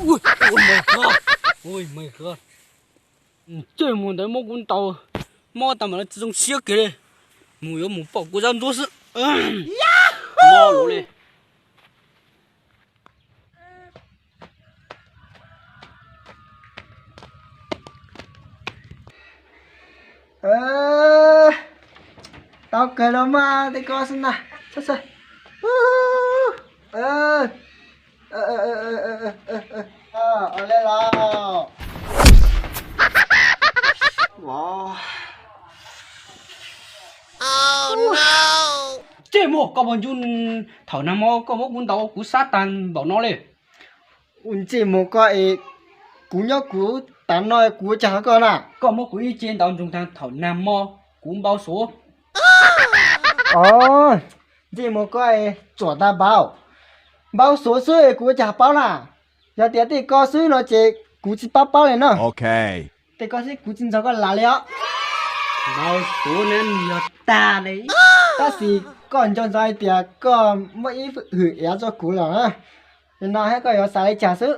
Ui, ui, my God. Ui, my God. Ntsej muag ntawd muab kuv ntaus mob tag mam li tsis zoo siab kiag li. Mus yuav mus pauj kuv zab ntsuab xwb. Mob luv li. Tau kawg los mas tej ko xwb na. Ua li los. Ntsej muag koj puas ncu, thaum nag hmo koj muab kuv ntaus kuv sab tag npaum no li. Ua ntsej muag koj es, kuv nyob kuv tav no kuv ua cas qhov koj na. Koj muab kuv ib ce ntaus ntsoog tag thaum nag hmo kuv npau suav. Os, ntsej muag koj es tsuam tag npaum, npau suav xwb es kuv ua cas paub na. Yog tias tej ko xwb no ces kuv tsis pab paub li na. Tej ko xwb kuv tsis ntxog koj lav li os. Npau suav na nws yog tag li. Tab sis koj nco ntsoov hais tias koj muab ib hwm iav rau kuv lawm na. Nim no thiab koj yuav xav li cas xwb.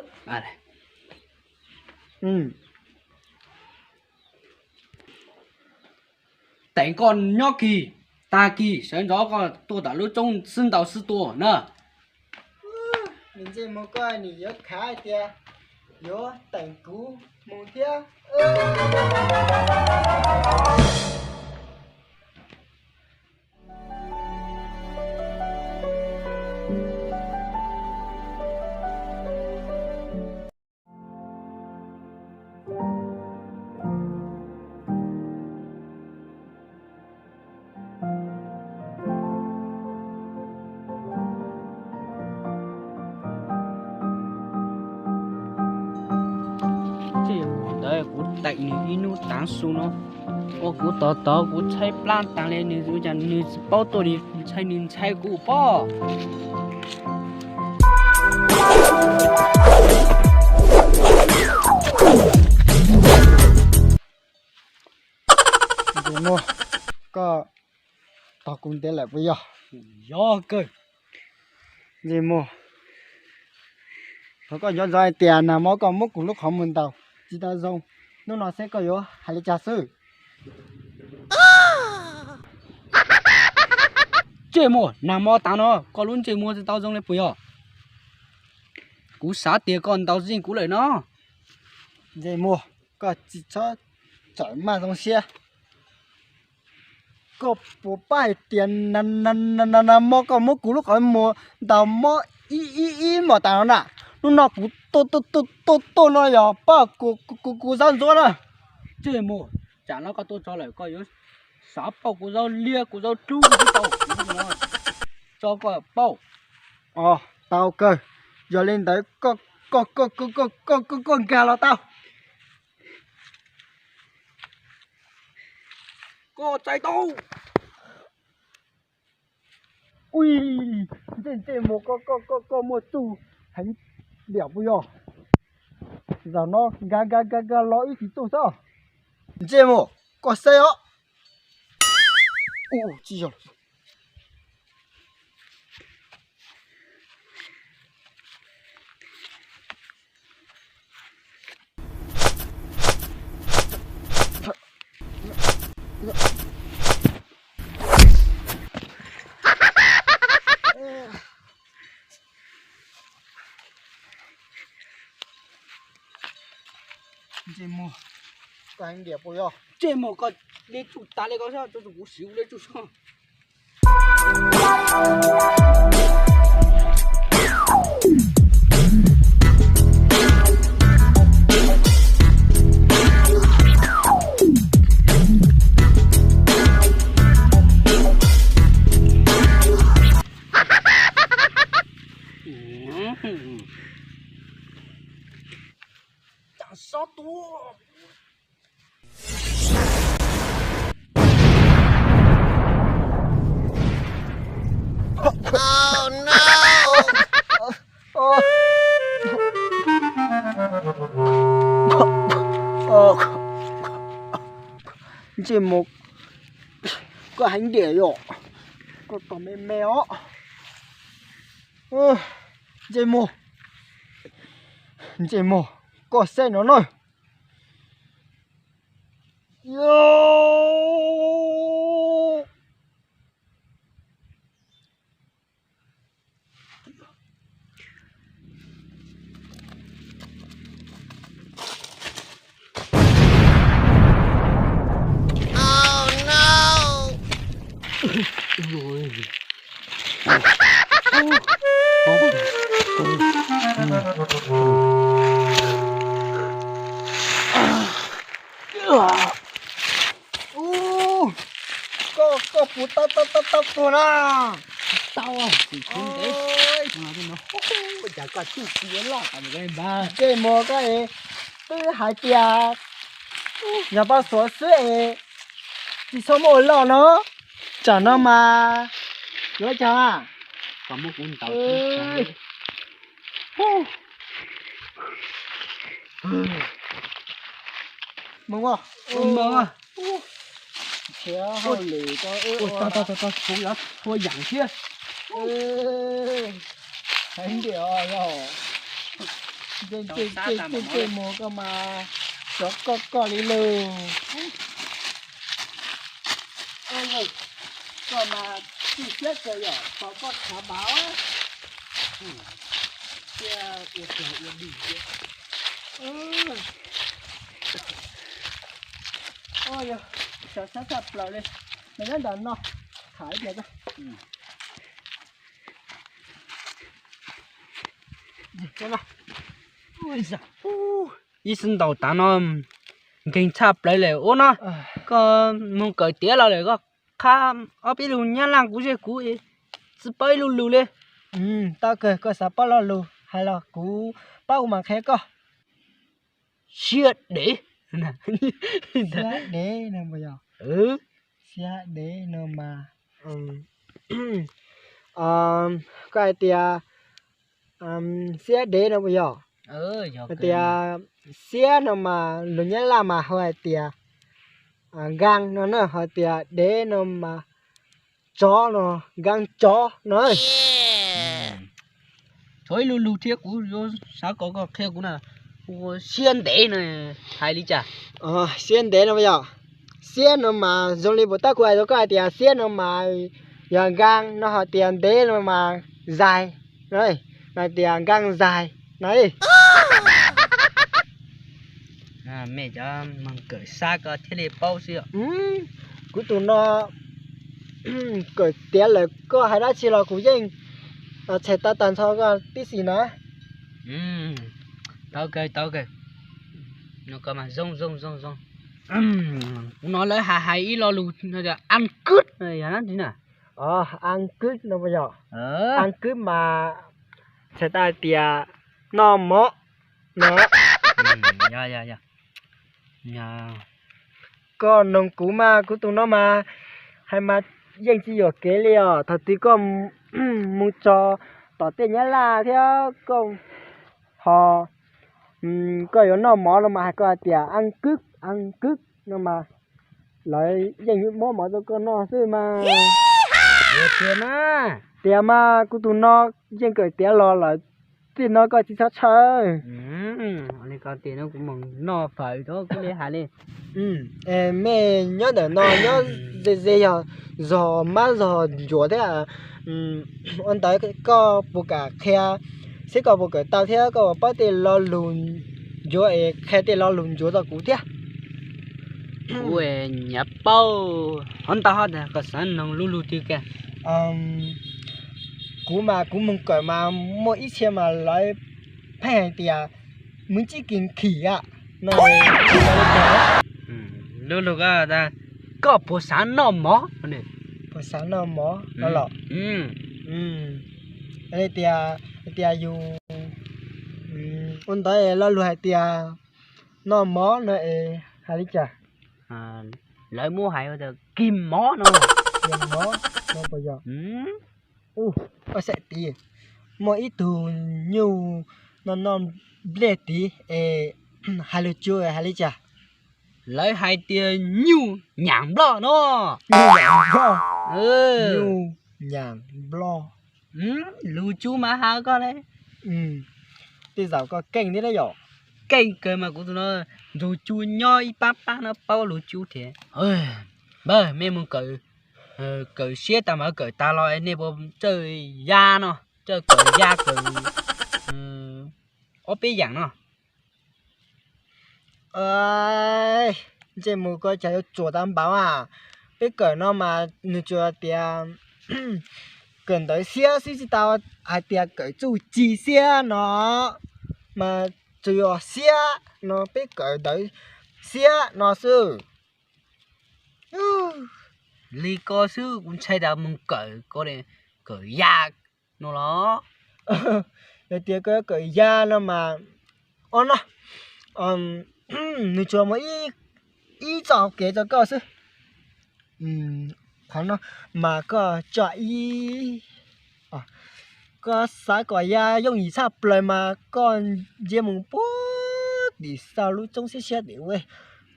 Teem koj nyob kis, tag kis sawv ntxov koj tuaj tom lub roob xwb ntaus xwb tua na. Ntsej muag koj nim yuav khav hais tias yuav teem kuv mus thiab. Tej ntawd kuv teem nws ib hnub tav su no, ua kuv tod tod kuv tshaib plab tas li, nws ua cas nws tsis paub tuaj li, ntshai nws ntshai kuv pob. Ntsej muag, koj tos kuv ntev lawm puas yog? Yog kawg. Ntsej muag, thov koj nco ntsoov hais tias nag hmo koj muab kuv lub qhov muag ntaus tsis tau zoo, hnub no seb koj yuav hais li cas xwb. Ntsej muag, nag hmo tav no koj lub ntsej muag tsis tau zoo li puas yog? Kuv xav tias koj ntaus yeej kuv lawm no. Ntsej muag, koj tsis txhob txawm maj zoo siab. Koj puas paub hais tias nag hmo koj muab kuv lub qhov muag ntaus mob ib ib ib mos tas no na, hnub no kuv tuaj tuaj tuaj no yog pab kuv zab ntsuab na. Ntsej muag, tsam no koj tuaj txog lawm koj yuav xav pauj kuv zaub liab kuv zaub dlub kuv tsis tau, tso koj pauj. Os, tau kawg. Yog li ntawd koj koj koj koj koj koj koj nkag los tau. Koj txais tau. Ui, ntsej ntsej muag koj koj koj koj muaj txuj heev liam puas yog? Zaum no nkag nkag nkag nkag los ib tsis txuj xwb. Ntsej muag, koj saib os. Ua tsis yog. Ntsej muag, koj heev diam puas yog? Ntsej muag, koj li tsuj tas li koj xwb, tsuj kuv siv ua li tsuj xwb. Tam sob tua. Ntsej muag, koj heev diam yom, koj tos me me os. Ntsej muag, ntsej muag, koj saib no na. Koj, koj puas tau, tau, tau, tau tuag na? Tau, kuv tsis ntev no, cas koj tsuj ci loj tas li npawg. Ntsej muag koj es, twb hais tias yog poj xuav xwb es tsis txhob muab ua loj no. Tsam no mas yuav cas. Koj muab kuv ntaus. Mus, mus, khiav hauj lwm ko. Ua yam thiab. Heev tiag os, ntsej muag koj mas tsov koj koj li lawm. Koj mas txij siab kawg yom, tos koj khav npav. Thiab ua rog ua dig thiab. Yog, xav xav tshaj plaws li. Nyob ntawm no, tham ib pliag. Ib xwb ntaus tav no nkeeg tshaj plaws lawm ua no. Koj mus kawm tiav los lawm koj qha ob peb lus Nyab Laj kuv ze kuv tsis paub ib lub lus li. Tau kawg, koj xav paub lo lus hais los kuv paub kuv mam qhia koj. Siab dev. Siab dev no puas yog? Siab dev no mas, koj hais tias siab dev no puas yog? Hais tias siab no mas lus Nyab Laj mas hu hais tias nkaas no na, hais tias dev no mas tsov no, nkaas tsov no. Tshuav ib lub lus thiab kuv yuav xav kom koj qhia kuv na, siab ntev no hais li cas? Siab ntev no yog, siab no mas zoo li puas tab kuv hais rau koj hais tias siab no mas yog nkaas no, hais tias ntev no mas zais, hais tias nkaas zais no. Mej cov moog kawm xab koj thiaj li paub xwb. Kuv tus no kawm tiav lawm, koj hais dab tsi los kuv yeej txhais tau tag nrho koj tib si na. Tau kawg, tau kawg. Kuv no lawv hais hais ib lo lus an kwb yog dab tsi na? An kwb no puas yog? An kwb mas txhais tau hais tias noj mov no. Koj noog kuv mas kuv tus no mas hais mas yeej tsis yuam kev li os. Thaum twg koj mus txog tom tej Nyab Laj thiab koj ho koj yuav noj mov no mas hais koj hais tias an kwb, an kwb no mas lawv yeej muab mov rau koj noj xwb mas. Tias mas kuv tus no yeej kawm tiav los lawm, txij no koj tsis txhob tshawj. Li ko tias no kuv mus noj fawm rau kuv li hais li. Mej nyob ntawm no nyob ze ze yog zog mab zog ncuav thiab. Ua ntawd koj puas kam qhia seb koj puas kawm tau thiab koj puas paub tej lo lus ncuav es qhia tej lo lus ncuav rau kuv thiab? Kuv nyiam paub hov ntau hov ntawd, koj xav noog lub lug twg kiag? Kuv mas kuv mus kawm mas muaj ib txhia mas lawv pheej hais tias mws tsib kis khim a no. Lub lug, koj puas xav noj mov? Puas xav noj mov no los? Tias, tias yus ua ntawd lo lug hais tias noj mov no es hais li cas? Lawv muab hais ua tias kig mov no. Kig mov no puas yog? Ua xaim tid, muaj ib tug nyuj no noj nplej tid es hais lus cuag hais li cas? Lawv hais tias nyuj nyam nploj no. Nyuj nyam nploj. Nyuj nyam nploj. Lus cub mas has koj ne. Tej zaum koj keej thiab na yom. Keej kawg mas kuv tus no nrug cub nyob ib pab pab no paub lus cub thiab. Npawg, mej mus kawm, kawm siab tas mas kawm tas los nej puas txawj ya no, txawj kawm ya kawm ob peb yaam no. Ntsej muag koj cas yuav tsuas tau npaum a. Peb kawm no mas nws tsuas tias kawm ntawv xiab xwb, tsis tau hais tias kawm txuj ci xiab no, mas tsuas yog xiab no, peb kawm ntawv xiab no xwb. Li ko xwb kuv ntshai tas mus kawm ko, kawm ya no los. Yog tias koj kawm ya no mas, o no, nws tsuas muaj ib txoj hauv kev rau koj xwb. Qhov no mas koj tso ib, koj xav kom ya yooj yim tshaj plaws mas koj ntsia mus puag tim saum lub roob siab siab tim ub,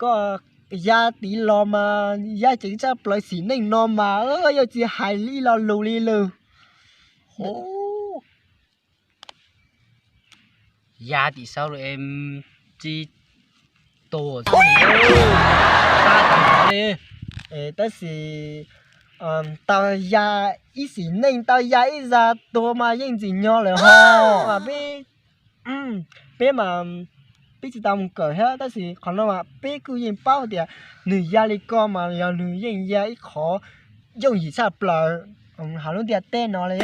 koj ya tid los mas ya ceev tshaj plaws, sim neej no mas yuav tsis hais ib lo lus li lawm. Ya tim saum lawm es tsis tuag li. Tab sis tau ya ib sim neej, tau ya ib zag tuag mas yeej ntxim nyog lawm ho. Mas peb, peb mas peb tsis tau mus kawm thiab, tab sis qhov no mas peb kuj yeej paub tias nws ya li ko mas yog nws yeej ya ib qhov yooj yim tshaj plaws hauv lub ntiaj teb no li.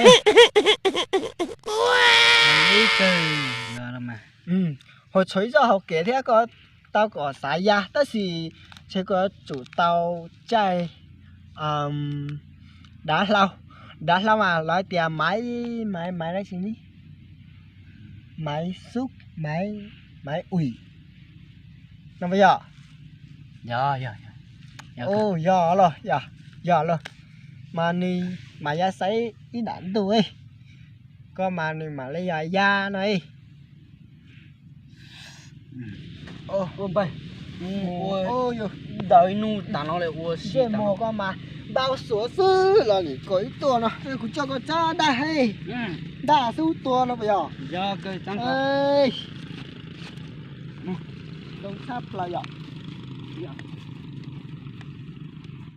Ho tshuav ib txoj hauv kev thiab koj tau kom xav ya, tab sis ntshe koj yuav tsum tau caij dav hlau, dav hlau mas lawv tias maiv, maiv, maiv dab tsi ne, maiv xub, maiv, maiv uim no puas yog? Yog los, yog los, mas nws mas ya xaiv ib ntam ntuj, koj mas nws mam li yog ya no. Ntawd ib nub tas no lawm ua si muag koj mas ntau xuav xwb los nim koj ib tuaj no kuv coj koj tsab daj he, daj xub tua no puas yog? Zoo tshaj plaws yom.